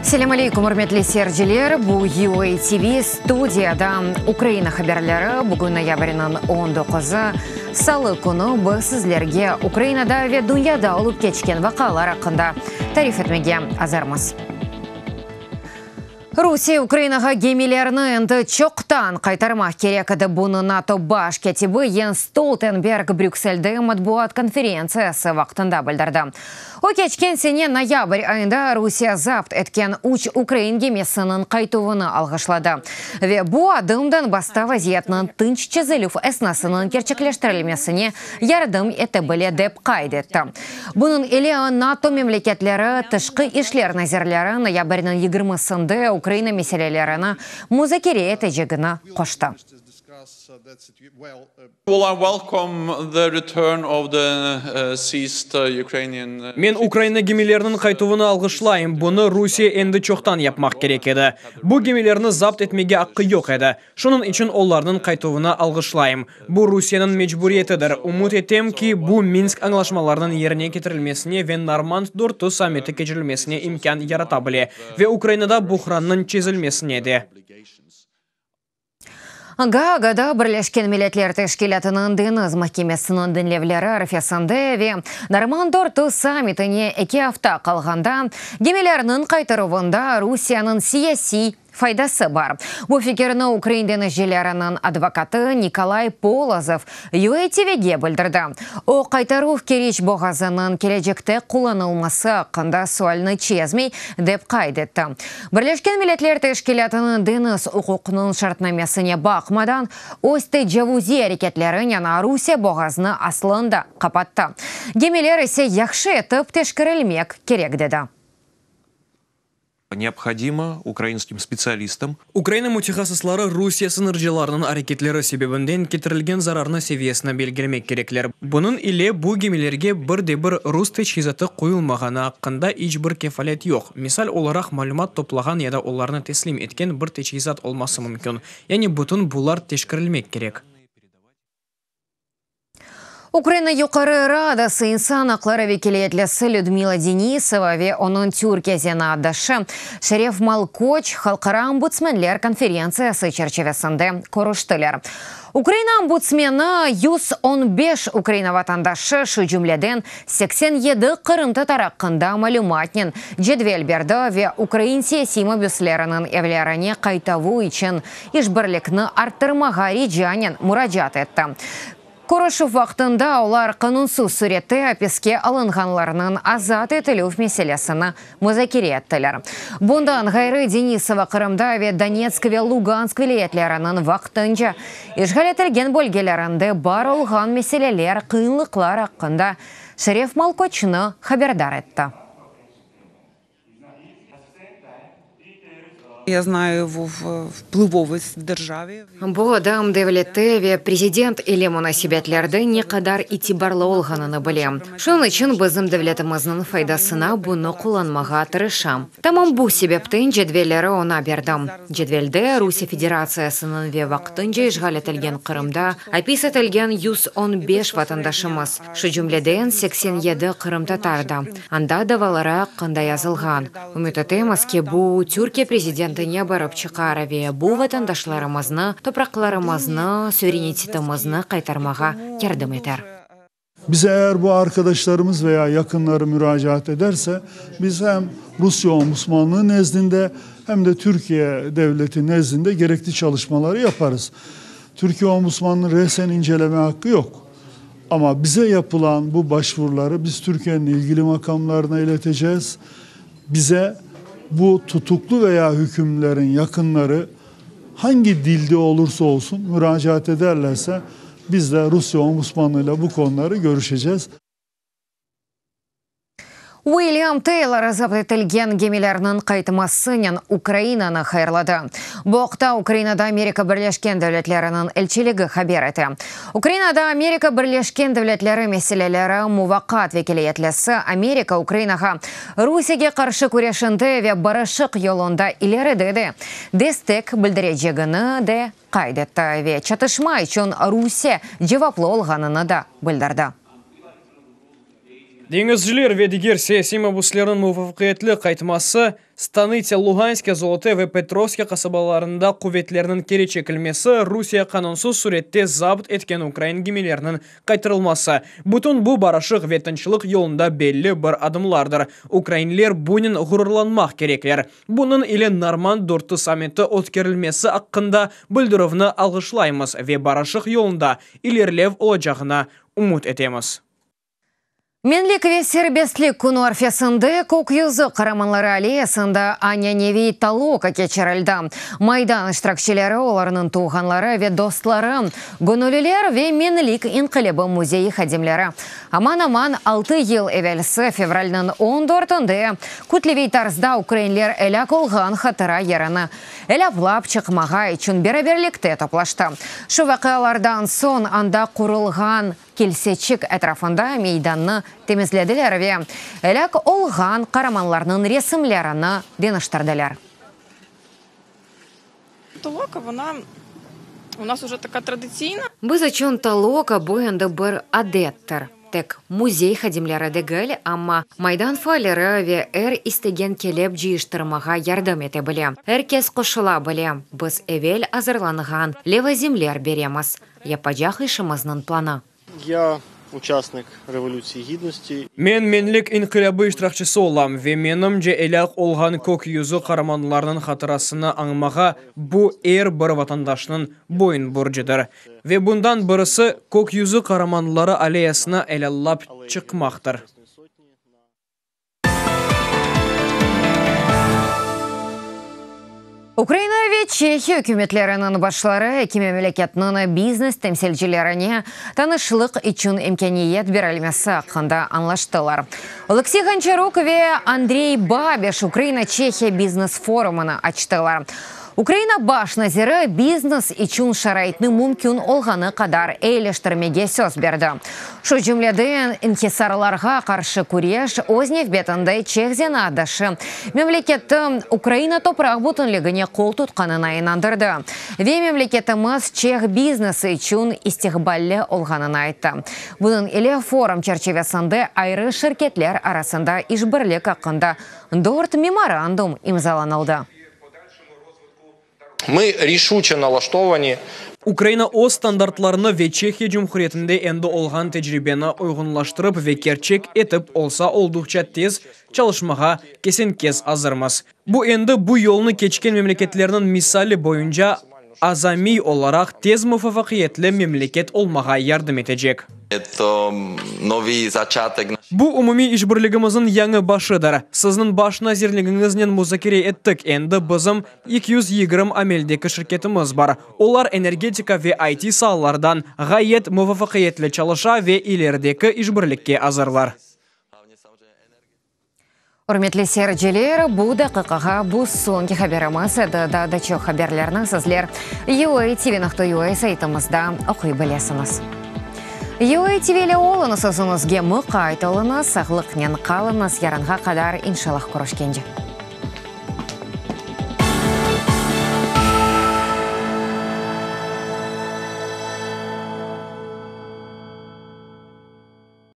Selâm aleykum, ürmetli seyirciler! Bu UA TV studiyada Ukraina haberleri. Bugün noyabrniñ on doquzı, salı künü biz sizlerge Ukrainada ve dünyada olıp keçken vaqialar aqqında tarif etmege azırmız. Rusiye Ukrainağa gemilerni endi çoqtan qaytarmaq kerek edi. Bunı NATO baş kâtibi Jens Stoltenberg Brükselde matbuat konferentsiyası vaqtında bildirdi. O, keçken sene noyabr ayında Rusiye zapt etken üç ukrain gemisiniñ qaytuvını alğışladı ve bu adım Donbassta vaziyetniñ tınç çezilüv esnasınıñ kerçekleştirilmesine yardım ete bile, dep qayd etti. Bunıñ ile NATO memleketleri tışqı işler nazirleri noyabrniñ yigirmisinde Ukraina meselelerini muzakere etecegini qoştı. Men Ukraina gemileriniñ qaytuvını alğışlayım, bunı Rusiye endi çoqtan yapmaq kerek edi. Bu gemilerni zapt etmege aqqı yoq edi. Şunıñ içün olarnıñ qaytuvını alğışlayım. Bu Rusiyeniñ mecburiyetidir. Ümüt etem ki, bu Minsk añlaşmalarınıñ yerine ketirilmesine ve Normand dörtü sammiti keçirilmesine imkân yarata bile ve Ukrainada buhrannıñ çezilmesine de. Gaagada Birleşken Milletler Teşkilâtınıñ Deñiz mahkemesiniñ diñlevleri arfesinde ve Normand dörtü sammitine eki afta qalğanda gemilerniñ qaytaruvında Rusiyeniñ siyasiy faydası bar. Bu fikirni ukrain deñizcileriniñ advokatı Nikolay Polozov UA TVge bildirdi. O, qaytaruv Keriç boğazınıñ kelecekte qullanılması aqqında sualni çezmey, dep qayd etti. Birleşken Milletler Teşkilâtınıñ deñiz uquqınıñ şartnamesine baqmadan, öz tecavuziy areketlerinen Rusiye boğaznı aslında qapattı, gemiler ise yahşı etip teşkerilmek kerek, dedi. Neobhodimo ukrainskim spetsialistam. Ukraina mütehassısları Rusiye sıñırcılarınıñ areketleri sebebinden ketirilgen zararnı seviyesini belgilemek kerekler. Bunıñ ile bu gemilerge bir de bir rus teçhizatı qoyulmağanı aqqında iç bir kefalet yoq. Misal olaraq, malümat toplağan ya da olarnı teslim etken bir teçhizat olması mümkün. Yani bütün bular teşkerilmek kerek. Ukraina Yuqarı Radası insan aqları vekiliyetlisi Lüdmila Denisova ve onıñ Türkiye zenaatdaşı Şeref Malkoç Halqara ombudsmenler konferentsiyası çerçivesinde körüştiler. Ukraina ombudsmeni 115 Ukraina vatandaşı, şu cümleden 87 qırımtatar aqqında malümatnen cedvel berdi ve ukrain siyasiy mabüsleriniñ evlerine qaytavu içün işbirlikni arttırmağa ricanen muracaat etti. Körüşüv vaqtında olar qanunsız sürette apiske alınğanlarnıñ azat etilüv meselesini muzakere ettiler. Bundan ğayrı, Denisova Qırımda ve Donetsk ve Lugansk vilâyetleriniñ vaqtınca işğal etilgen bölgelerinde bar olğan meseleler, qıyınlıqlar aqqında Şeref Malkoçnı haberdar etti. Bu adam devlette ve prezident ile munasebetlerde ne qadar itibarlı olğanını bilem. Şunıñ içün bizim devletimizniñ faydasına bunı qullanmağa tırışam. Tamam bu sebepten cedvelleri oña berdim. Cedvelde Rusiye Federatsiyasınıñ ve vaqtınca işğal etilgen Qırımda apis etilgen 115 vatandaşımız, şu cümleden 87 qırımtatar da, anda davaları aqqında yazılğan. Ümüt etemiz ki, bu Türkiye prezidentine barıp çıqar ve bu vatandaşlarımıznı, topraqlarımıznı, suverenitetimizni qaytarmağa yardım eter. Bize eğer bu arkadaşlarımız veya yakınları müracaat ederse, biz hem Rusya Ombudsmanlığı nezdinde hem de Türkiye devleti nezdinde gerekli çalışmaları yaparız. Türkiye Ombudsmanının resen inceleme hakkı yok. Ama bize yapılan bu başvuruları biz Türkiye'nin ilgili makamlarına ileteceğiz. Bize bu tutuklu veya hükümlerin yakınları hangi dilde olursa olsun müracaat ederlerse biz de Rusya Ombudsmanıyla bu konuları görüşeceğiz. Uilyam Teylor zapt etilgen gemilerniñ qaytmasınen Ukrainanı hayırladı. Bu aqta Ukrainada Amerika Birleşken Devletleriniñ elçiligi haber ete. Ukrainada Amerika Birleşken Devletleri meseleleri muvaqqat vekiliyetlisi Amerika Ukrainağa Rusiyege qarşı küreşinde ve barışıq yolunda ileride de destek bildirecegini de qayd etti ve çatışma içün Rusiye cevaplı olğanını da bildirdi. Deñizciler ve diger siyasiy mabüslerniñ muvafaqiyetli qaytması, Stanıtsâ Luğanska, Zolote ve Petrovske qasabalarında quvetlerniñ keri çekilmesi, Rusiye qanunsız sürette zapt etken ukrain gemileriniñ qaytarılması, bütün bu barışıq ve tınçlıq yolunda belli bir adımlardır. Ukrainler bunen ğururlanmaq kerekler. Bunıñ ile Normand dörtü sammiti ötkerilmesi aqqında bildirüvni alğışlaymız ve barışıq yolunda ilerilev olacağına ümüt etemiz. Menlik ve serbestlik künü arfesinde Kök yüzü qaramanları alleyasında añaneviy toloka keçirildi. Maydan iştirakçileri, olarnıñ tuvğanları ve dostları, göñülliler ve Menlik inqilâbı müzeyi hadimleri aman-aman altı yıl evelsi fevralniñ on dörtünde kütleviy tarzda ukrainler elâk olğan hatıra yerini elâplap çıqmağa içün beraberlikte toplaştı. Şu vaqialardan soñ anda qurulğan Kilseçik etrafında meydannı temizlediler ve elâk olğan qaramanlarnıñ resimlerini deñiştirdiler. Biz içün toloka bu endi bir adettir. Tek müzey hadimleri degil, amma Maydan faalleri ve er istegen kelip cıyıştırmağa yardım ete bile. Er kes qoşula bile. Biz evel azırlanğan levazimler beremiz. Yapacaq işimizniñ planı. Ya uçasnik Revolütsiyi Gidnosti. Men Menlik inqilâbı iştirakçisi olam ve menimce elâk olğan kök yüzü qaramanlarnıñ hatırasını añmağa bu er bir vatandaşnıñ boyun borcudır. Ve bundan birisi Kök yüzü qaramanları alleyasını elâllap çıqmaqtır. Ukraina ve Çehiya ükümetleriniñ başları eki memleketniñ biznes temsilcilerine tanışlıq içün imkâniyet berilmesi aqqında añlaştılar. Oleksiy Ğonçaruk ve Andrey Babiş Ukraina-Çehiya biznes forumını açtılar. Ukraina baş naziri biznes içün şaraitni mümkün olğanı qadar eyileştirmege söz berdi. Şu cümleden, inhisarlarğa qarşı küreş, öz nevbetinde çeh zenaatdaşı memleketi Ukraina topraq bütünligine qol tutqanına inandırdı ve memleketimiz çeh biznesi içün istiqballi olğanını ayttı. Bunıñ ile forum çerçivesinde ayrı şirketler arasında işbirlik aqqında dört memorandum imzalanıldı. Ukraina öz standartlarını ve Çehiya Cumhuriyetinde endi olğan tecribeni uyğunlaştırıp ve kerçek etip olsa olduqça tez çalışmağa kesen-kes azırmız. Bu endi bu yolnı keçken memleketlerniñ misali boyunca azamiy olaraq tez muvafaqiyetli memleket olmağa yardım etecek. Bu umumiy işbirligimizniñ yañı başıdır. Sizniñ baş nazirligiñiznen muzakere ettik, endi bizim 220 ameldeki şirketimiz bar. Olar energetika ve IT saalardan ğayet muvafaqiyetli çalışa ve ilerideki işbirlikke azırlar. Ürmetli seyirciler, bu daqiqağa bu soñki haberimiz edi. Daa da çoq haberlerni sizler UATV.UA saytımızda oquy bilesiñiz. UATV ile oluñız, özüñizge muqayt oluñız, sağlıqnen qalıñız, yarınğa qadar, inşallah, körüşkence.